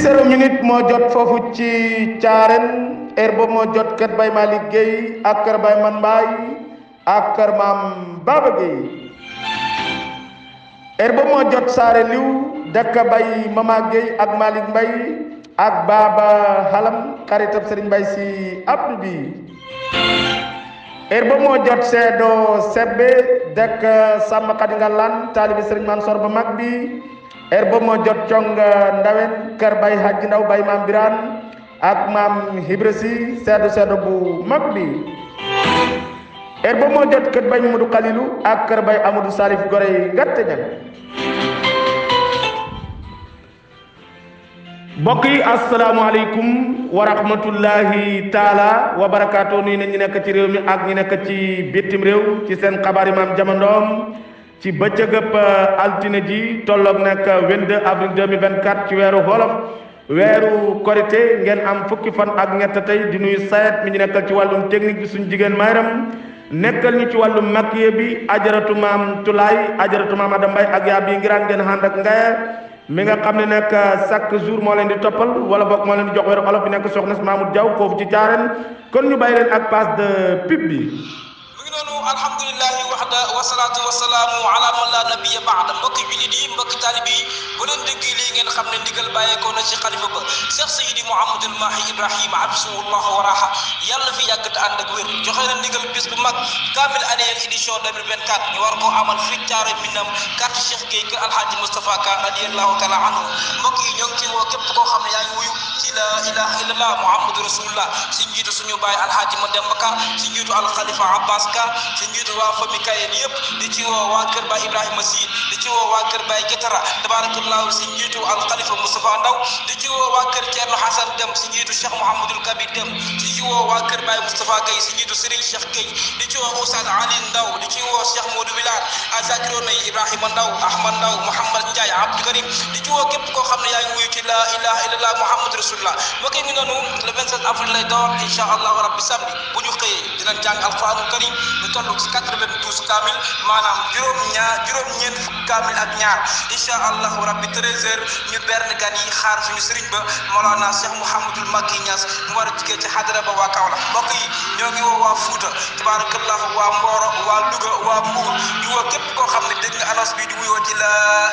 0 minute moo jot foofu ci Thiarène heure boobu moo jot kër Baye Malick Gueye ak kër Baye Man Mbaye ak kër Maam Baba Gueye heure boobu moo jot Saare Liw dëkk Baye Mama Gueye ak Malick Mbaye ak Baba Halam xaritab Serigne Mbaye si Abdou bi heure boobu moo jot Seedo Sebbe dëkk Samba Khady Ngalane taalibi Serigne Mansour ba mag bi heure boobu moo jot cong ndawen kër Baye Hadji Ndaw Baye Maam Birane ak Maam Hibra Si seedo bu mag bi heure boobu moo jot kër Baye Mamadou Khalilou ak kër Baye Amadou Salif Gorey ngatte ñan mbokk yi asalaamaaleykum wa rahmatullahi taala wa barakaatu nii ne ñi nekk ci réew mi ak ñi nekk ci bitim réew ci seen xabaar yi Maam Jama Ndom ci bëccëgëb altine ji tolloog nag 22 avril 2024 ci weeru wolof weeru korité ngeen am fukki fan ak ñett tey di nuyu sayet mi ñu nekkal ci wàllum technique bi suñu jigéen mayram nekkal ñu ci wàllum maquillé bi ajaratu maam Tulaay ajaratu maam Adam Mbay ak yaa bi ngiraan ngeen ànd ak ngaye mi nga xam ne nag chaque jour moo leen di toppal wala boog moo leen di jox weeru olof bi nekk soxna Mamoud Diaw foofu ci Thiarène kon ñu bàyyi leen ak passe de pub bi alhamdulillahi waxda wasalaatu wasalaamu ala man la nabiya baada mbokki jullit yi mbokki taalibe yi bu leen dégg lii ngeen xam ne ndigal bàyyeekoo na ci xalifa ba Cheikh Seydi Mouhamadul Mahi Ibrahima abisuhullahu waraha yàlla fi yàgg te ànd ak wér joxe na ndigal bis bu mag Kamil annuel édition 2024 ñu war koo amal fii Thiaroye Minam carte Cheikh Gueye kër Alhaji Moustapha Ka radiyallahu taala anhu mbokk yi ñoo ngi ci woo képp koo xam ne yaa ngi wuyu ci la ilaha illallah Muhammadu rasulullah si njiitu suñu baay Alhaji Mademba Ka si njiitu Alxalifa Abbas Ka si njiitu waa famille Kayeen yëpp di ci woo waa kër Baay Ibrahima Sy di ci woo waa kër Baay Getara tabarakallahu si njiitu Alxalifa Moustapha Ndaw di ci woo waa kër Thierno Hassan Dem si njiitu Cheikh Mouhamadul Kabir Dem di ci woo waa kër Baay Moustapha Gueye si njiitu Serigne Cheikh Gueye di ci woo Oustaz Ali Ndaw di ci woo Cheikh Modou Wilane Azakirona Ibrahima Ndaw Ahmad Ndaw Mouhamad Ndiaye Abdou Karim di ci woo képp koo xam ne yaa ngi wuyu ci la ilaha illallah Muhammadu rasulullah mbokk yi noonu le 27 avril lay door incha allahu rabbi samedi bu ñu xëyee dinañ jàng alquranul karim ñu toll ci 92 kaamil maanaam juróom-ñeent fukk kaamil ak ñaar incha allahu rabbi 13h ñu bern gan yi xaar suñu sëriñ ba Mawlana Cheikh Mouhamadul Makki Niass mu war a jugee ci xadara ba waa Kaolack mbokk yi ñoo ngi woo waa Fuuta tabarakallahu waa Mboro waa Louga waa Mbuur ñu woo képp koo xam ne dégg nga annonce bi di wuyoo ci la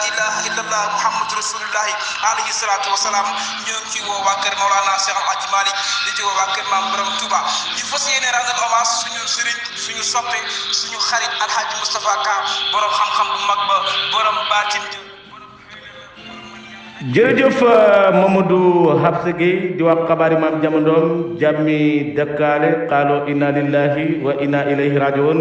ilaha illallah Muhammadu rasulullahi alayhi salatu wasalaam ñoo ngi ci woo waa kër Mawlana Cheikh Alhaji Malick di ci woo waa kër Maam Borom Touba ñu fas yéene rendre hommage suñu sëriñ suñu soppe suñu xarit Alhaji Moustapha Ka borom xam-xam bu mag ba borom baatin jërëjëf Mamadou Habsa Gueye di wax xabaari Maam Jama Ndom jàmmi dëkkaale xaaloo inna lillahi wa inna ilayhi rajiun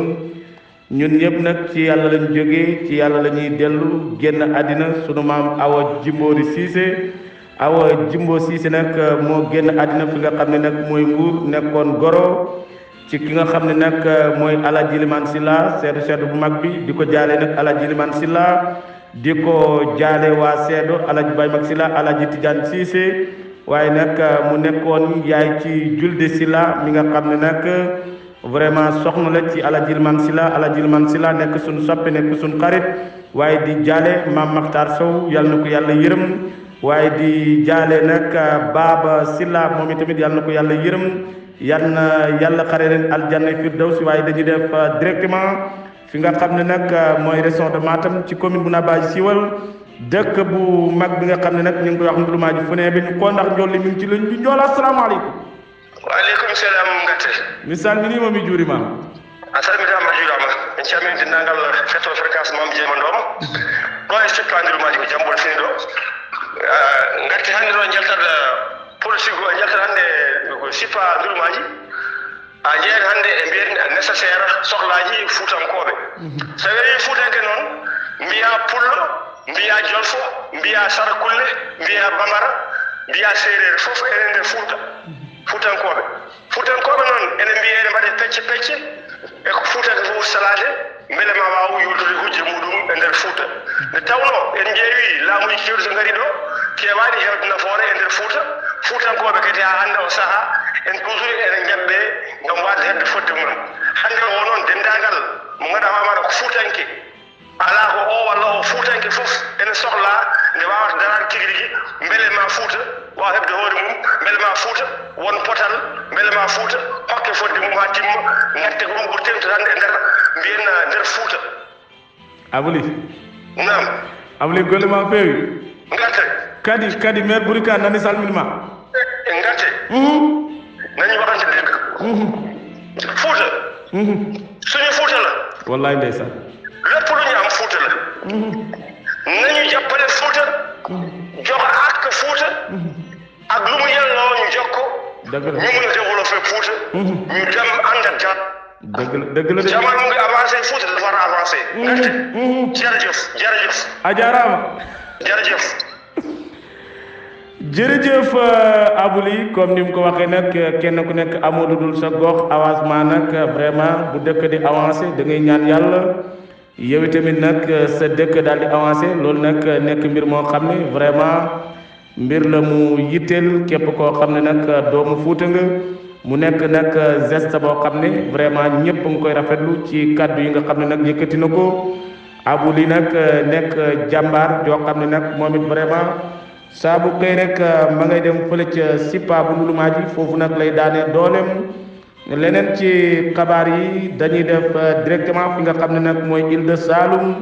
ñun ñëpp nag ci yàlla lañ jógee ci yàlla la ñuy dellu génn àddina sunu maam Awa Jimboori Cissé Awa Jimbo Cissé nag moo génn àddina fi nga xam ne nag mooy Mbuur nekkoon goro ci ki nga xam ne nag mooy Alaaji Liman Silla seedu bu mag bi di ko jaale nag Alaaji Liman Silla di ko jaale waa seedo Alaaji Baye Mag Silla Alaaji Tidiane Cissé waaye nag mu nekkoon yaay ci Julde Silla mi nga xam ne nag vraiment soxna la ci Alaaji Liman Silla nekk suñ soppe nekk suñ xarit waaye di jaale Maam Makhtar Sow yàlla na ko yàlla yërëm waaye di jaale nag Baba Silla moom itamit yàlla na ko yàlla yërëm yal na yàlla xare leen aljanna firdawsi waaye dañuy def directement fi nga xam ne nag mooy région de Matam ci commune bu Nabadji Siwal dëkk bu mag bi nga xam ne nag ñu ngi koy wax Ndouloumadji fu ne bi ñu ko ndax njool li mi ngi ci lañ bi njool asalaamaaleykum waaleykum salam ngate mi salminima mi juurima a salmitama juurama en calmini dendagal fetto fréquence Mame Jama Ndom ɗo e sippa Ndouloumadji ko jambol fini ɗo ngatti hannde ɗo jaltata politique o jaltata hannde sippa Ndouloumadji a jeeyat hannde e mbiyen nécessaire sohlaaji fuutankoɓe so wii fuutanke noon mbiya pullo mbiya jolfo mbiya sarakulle mbiya bamara mbiya séeréer fof ene nder fuutankoɓe noon ene mbiya ene mbaɗe pecce e ko fuutanke fof salade mbele ma waw yoltude hujje muɗum e nder Fuuta nde tawno en ƴeewi laamuji kewɗi so ngari ɗo kewaɗi hewde nafoore e nder fuutankoɓe kadi ha hannde o saaha en toujours ene jaɓɓe ngam wadde hebde fodde mumen hannde o noon dendagal mo ganduɗa wamaɗa ko fuutanke ala ko o walla o fuutanke fof ene sohla nde wawata darade tigui rigui beele ma Fuuta wa won potal mbele ma Fuuta hokke fodde mum ha timma ngatte ko ɗum ɓuri temtotande e nder mbiyen nder Fuuta Abuli nam Abuli golle ma feewi ngatte kadi maire ɓuri ka nani salminima ngatte nañi waxante dëgg Fuuta suñu Fuuta la wallahi ndeysaan lépp lu ñu am Fuuta la nañu jàppale Fuuta jox ak Fuuta ak lu mu yelloo ñu jox ko dëgg la ñu mën a développé Fuuta ñu dem ànd ak jàmm dëgg la de jamono mu ngi avancé Fuuta dafa war a avancé ngarte jërëjëf a jaaraama jërëjëf Abouli comme ni mu ko waxee nag kenn ku nekk amoo lu dul sa gox avancement nag vraiment bu dëkk di avancé da ngay ñaan yàlla yow tamit nag sa dëkk daal di avancé loolu nag nekk mbir moo xam ne vraiment mbir la mu yitteel képp koo xam ne nag doomu Fuuta nga mu nekk nag geste boo xam ne vraiment ñëpp nga koy rafetlu ci kaddu yi nga xam ne nag yëkkati na ko Abouli nag nekk jàmbaar joo xam ne nag moom it vraiment saa bu xëy rek ma ngay dem fële ca Sippa bu Ndouloumadji foofu nag lay daanee dooleem leneen ci xabaar yi dañuy def directement fi nga xam ne nag mooy Île de Saloum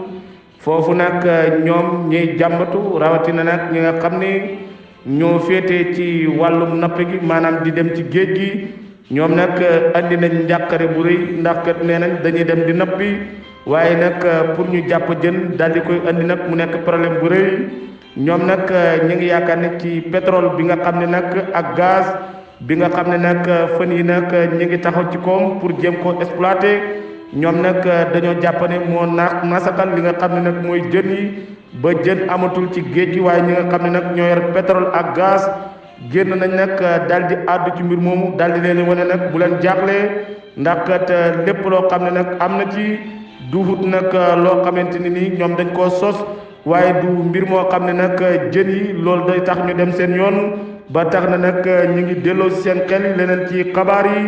foofu nag ñoom ñuy jàmbatu rawatina nag ñi nga xam ne ñoo féete ci wàllum napp gi maanaam di dem ci géej gi ñoom nag andi nañ njàqare bu rëy ndax kat nee nañ dañuy dem di nappi waaye nag pour ñu jàpp jën daal di koy andi nag mu nekk problème bu rëy ñoom nag ñu ngi yaakaar ne ci pétrole bi nga xam ne nag ak gaz bi nga xam ne nag fan yi nag ñu ngi taxaw ci koom pour jéem koo exploiter ñoom nag dañoo jàpp ne moo nasaxal li nga xam ne nag mooy jën yi ba jën amatul ci géej gi waaye ñi nga xam ne nag ñoo yor pétrole ak gaz génn nañ nag daal di àddu ci mbir moomu daal di leen wane nag bu leen jaaxlee ndax kat lépp loo xam ne nag am na ci duhut nag loo xamante ni nii ñoom dañ koo sos waaye du mbir moo xam ne nag jën yi loolu day tax ñu dem seen yoon ba tax na nag ñu ngi delloo si seen xel leneen ci xabaar yi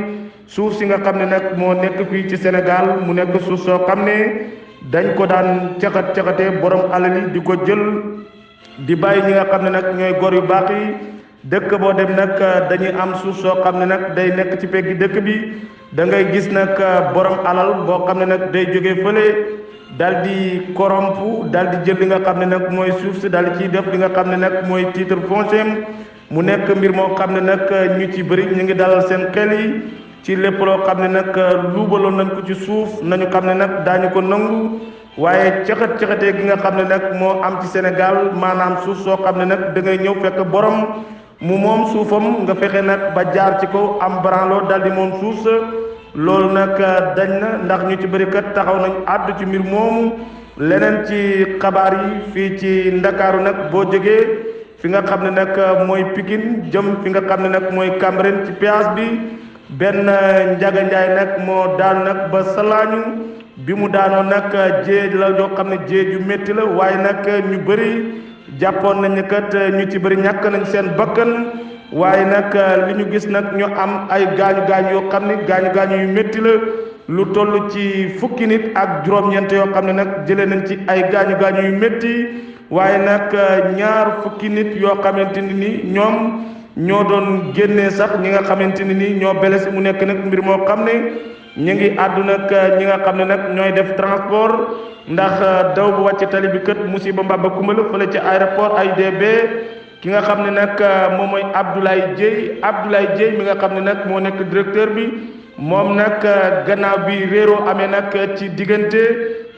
suuf si nga xam ne nag moo nekk fii ci Sénégal mu nekk suuf soo xam ne dañ ko daan caxatee borom alal yi di ko jël di bàyyi ñi nga xam ne nag ñooy gor yu baax yi dëkk boo dem nag dañuy am suuf soo xam ne nag day nekk ci peggi dëkk bi da ngay gis nag borom alal boo xam ne nag day jóge fële dal di corrompu dal di jël li nga xam ne nag mooy suuf si dal di ciy def li nga xam ne nag mooy titre foncier mu nekk mbir moo xam ne nag ñu ci bëri ñu ngi dalal seen xel yi ci lépp loo xam ne nag luubaloon nañ ko ci suuf nañu xam ne nag daañu ko nangu waaye caxatee gi nga xam ne nag moo am ci Sénégal maanaam suuf soo xam ne nag da ngay ñëw fekk borom mu moom suufam nga fexe nag ba jaar ci ko am branloo dal di moom suuf sa loolu nag dañ na ndax ñu ci bëri kat taxaw nañ àddu ci mbir moomu leneen ci xabaar yi fii ci Ndakaaru nag boo jógee fi nga xam ne nag mooy Pikine jëm fi nga xam ne nag mooy Cambérène ci péage bi benn Njaga Njaay nag moo daan nag ba salaañu bi mu daanoo nag jéej la joo xam ne jéej yu métti la waaye nag ñu bëri jàppoon nañ ne kat ñu ci bëri ñàkk nañ seen bakkan waaye nag li ñu gis nag ñu am ay gaañu yoo xam ne gaañu yu métti la lu toll ci fukki nit ak juróom-ñeent yoo xam ne nag jëlee nañ ci ay gaañu yu métti waaye nag ñaar fukki nit yoo xamante ni ñoom ñoo doon génnee sax ñi nga xamante ni ñoo blessé mu nekk nag mbir moo xam ne ñu ngi àddu nag ñi nga xam ne nag ñooy def transport ndax daw bu wàcc tali bi kët musiba mbaba kumbala fële ci aéroport AIBD ki nga xam ne nag moom mooy Abdoulaye Dieye mi nga xam ne nag moo nekk directeur bi moom nag gannaaw bi réeroo amee nag ci diggante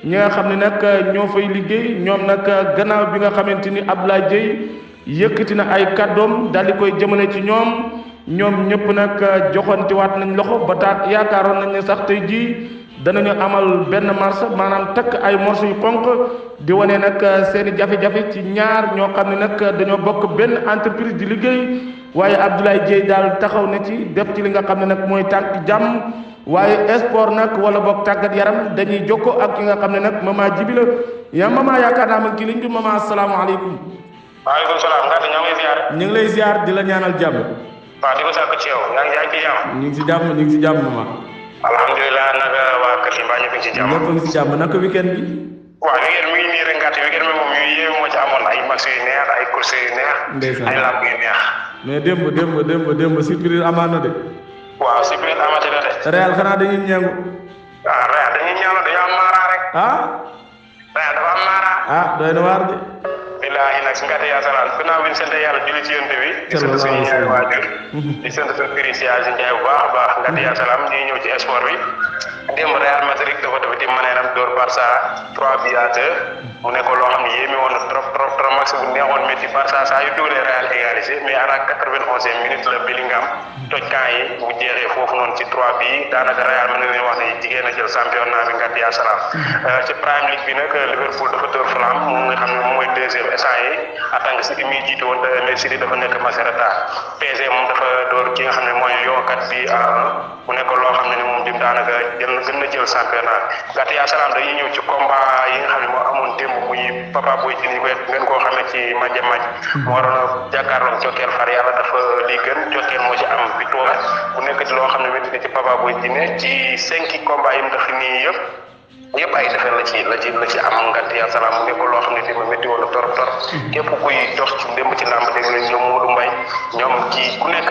ñi nga xam ne nag ñoo fay liggéey ñoom nag gannaaw bi nga xamante ni Abdoulaye Dieye yëkkati na ay kàddoom daal di koy jëmale ci ñoom ñëpp nag joxantiwaat nañ loxo ba taat yaakaaroon nañ ne sax tey jii danañu amal benn marche maanaam takk ay morceaux yu xonq di wane nag seen i jafe-jafe ci ñaar ñoo xam ne nag dañoo bokk benn entreprise di liggéey waaye Abdoulaye Dieye daal taxaw na ci def ci li nga xam ne nag mooy tànk jàmm waaye sport nag wala boog tàggat yaram dañuy jokkoo ak ki nga xam ne nag mama Jibi la yaa mama yaakaar naa ma ci liñ bi mama asalaamaaleykum. waaleykum salaam nga ñoo ngi ziar. ñu ngi lay ziar di la ñaanal jàmm. waaw di ko sàkk ci yow yaa ngi ci jàmm. ñu ngi si jàmm mama. alhamdulilah naka waa kër yi mbaa ñëpp ngi ci jàmm. ñëpp ngi si jàmm naka weekend bi. waaw weekend mi ngi nii rek ngàtt weekend bi moom yu yéeme moo ci amoon ay match yu neex ay course yu neex. ndeysaan ay làmb yu neex. mais démb surprise amaan na de. waaw surprise amati na de. Real xanaa dañuy ñangu. ah Real dañuy ñangu dañoo am maara rek. ah. Real dafa am maara. ah doy na waar de. billaahi nag si ngati yaa salaam gannaaw bi ñu sant yàlla julli ci yonent bi di sant suñu ñaari waajur di sant suñu président si Ndiaye bu baax a baax ngati yaa salaam ñuy ñëw ci sport bi démb Real Madrid dafa di maneeram dóor Barça 3-2 mu nekkoon loo xam ne yéemi woon trop match bu neexoon métti Barça saa yu dugalee Real égalisé mais à la 91e minute la Bellingham toj camp yi bu jeexee foofu noonu ci 3 bi daanaka Real mën nañu wax ne jigéen a jël championnat bi ngati yaa salaam ci Premier League bi nag Liverpool dafa dóor Fulham moom nga xam ne moom mooy deuxième essai yi attaque si muy jiitu woon mais City dafa nekk Macerata PSG moom dafa dóor ki nga xam ne mooy Lyon 4 bi à 1 mu nekk loo xam ne ni moom dim daanaka gën na jël championnat ngati yaa salaam dañuy ñëw ci combat yi nga xam ne moo amoon démb muy Papa Boy Djiné ngeen koo xamee ci Madja Madj moo waroon a jàkkaarloog Jokal far yàlla dafa lii gën Jokal moo ci am victoire mu nekk ci loo xam ne métti na ci Papa Boy Djiné ci 5 combat yi mu def nii yëpp ay defee la ci am ngati yaa salaam mu nekk loo xam ne dima métti woon na torop képp kuy dox ci démb ci làmb dégg nañ ñoom Modou Mbaye ñoom kii ku nekk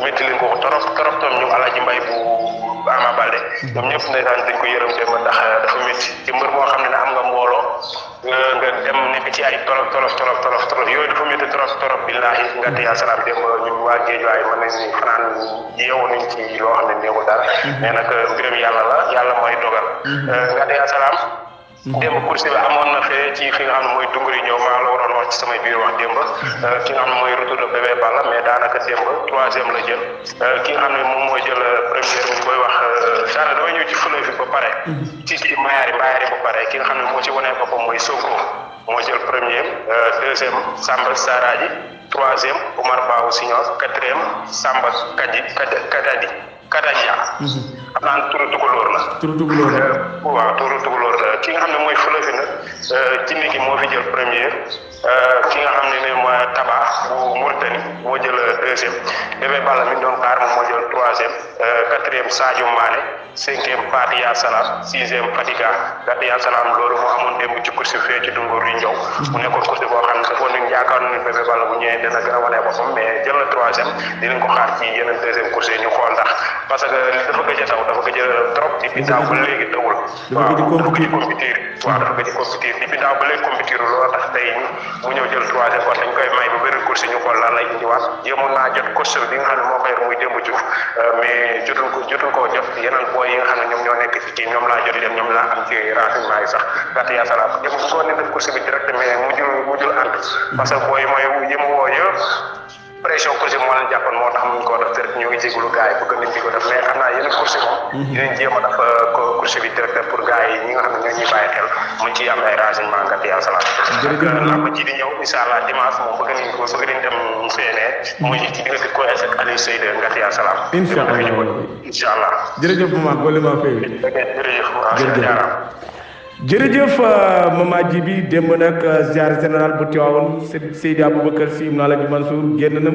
métti leen ko torop tam ñoom Alaaji Mbaye bu Ama Baldé ñoom ñëpp ndeysaan dañ ko yërëm démb ndax dafa métti ci mbër moo xam ne am nga mbooloo nga dem nekk ci ay tolof yooyu dafa métti torop billaahi ngati yaa salaam démb ñun waa Géejawaay mën nañ ni fanaan yeewu nañ ci loo xam ne néewul dara mais nag mbiram yàlla mooy dogal ngati yaa salaam démb course bi amoon na fee ci fi nga xam ne mooy dunguri ñëw maa la waroon wax ci samay biir wax démb ki nga xam ne mooy retour de bébé Balla mais daanaka démb 3e la jël ki nga xam ne moom mooy jël première ñu koy wax daanaka damay ñëw ci fleuve bi ba pare ci mbayaari ba pare ki nga xam ne moo ci wanee boppam mooy Sonko moo jël premier 2e Samba Saraji 3e Omar Babou Signor 4e Samba Kadadia xam naa turu tukulóor la waaw turu tukulóor la ki nga xam ne mooy fleuve nag jinne ki moo fi jël premier ki nga xam ne mooy Taba bu Mauritanie moo jël 2e bébé Balla mi doon xaar moom moo jël 3e 4e Sadio Mané 5e Fatiya Salam 6e Fatiga Fatiya Salam loolu moo amoon démb ci course fee ci Dungur yi Njaw mu nekkoon course boo xam ne dafa nañ yaakaar nañ bébé Balla bu ñëwee dina gën a wane boppam mais jël na 3e dinañ ko xaar ci yeneen 2e course yi ñu xool ndax parce que dafa gëj a taw dafa gëj a trop depuis daaw ba léegi tawul waaw dafa gëj a compétir depuis daaw ba léegi compétir loolu tax tey mu ñëw jël 3e kon dañ koy may ba beneen course ñu xool lan lay indiwaat yéemoon naa jot course bi nga xam ne moo koy muy démb Diouf mais jotul koo jot yeneen booy yi nga xam ne ñoom ñoo nekk ci kii ñoom laa jot dem ñoom laa am ci renseignement yi sax gàtt yaa salaam yëpp bu ko ne def course bi direct mais mujjul ànd parce que booy mooy yëmu woo yëpp pression course moo leen jàppoon moo tax muñ ko def direct ñu ngi jégalu gars yi bëgg nañ di ko def mais xam naa yeneen course moom dinañ jéem a def course bi direct pour gars yi ñi nga xam ne ñoo ñuy bàyyi xel muñ ci am ay renseignement gàtt yaa salaam lamb ji di ñëw incha allah dimanche moom bëgg nañ dem CNE muy ci diggante ko ak Aliou Seyde gàtt yaa salaam incha allah jërëjëf maman boole maa fay jërëjëf Mama Djibi démb nag ziar général bu Tivaouane Seydi Aboubacar Sy Ibn Alhaji Mansour génn na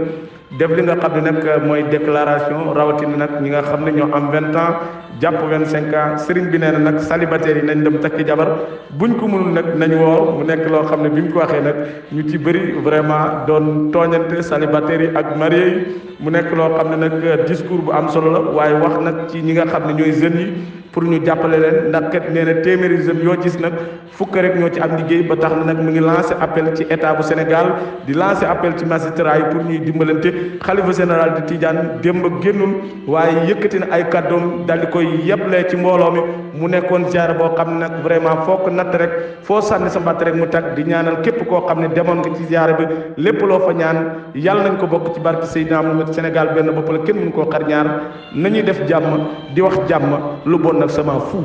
def li nga xam ne nag mooy déclaration rawatina nag ñi nga xam ne ñoo am 20 ans jàpp 25 ans sëriñ bi nee na nag célibataire yi nañ dem takki jabar buñ ko mënul nag nañ woor mu nekk loo xam ne bi mu ko waxee nag ñu ci bëri vraiment doon tooñante célibataire yi ak marié yi mu nekk loo xam ne nag discours bu am solo la waaye wax nag ci ñi nga xam ne ñooy jeunes yi pour ñu jàppale leen ndax kat nee na téeméeri jeunes yoo gis nag fukk rek ñoo ci am liggéey ba tax na nag mu ngi lancé appel ci état bu Sénégal di lancé appel ci magistrat yi pour ñuy dimbalante xalifa général de Tidiane démb génnul waaye yëkkati na ay kàddoom daal di koy yeblee ci mbooloo mi mu nekkoon ziar boo xam ne nag vraiment foo ko natt rek foo sànni sa mbatt rek mu tag di ñaanal képp koo xam ne demoon nga ci ziar bi lépp loo fa ñaan yàlla nañ ko bokk ci barke Seydina Muhammad Sénégal benn bopp la kenn mënu koo xar ñaar nañuy def jàmm di wax jàmm lu bon nag sama fu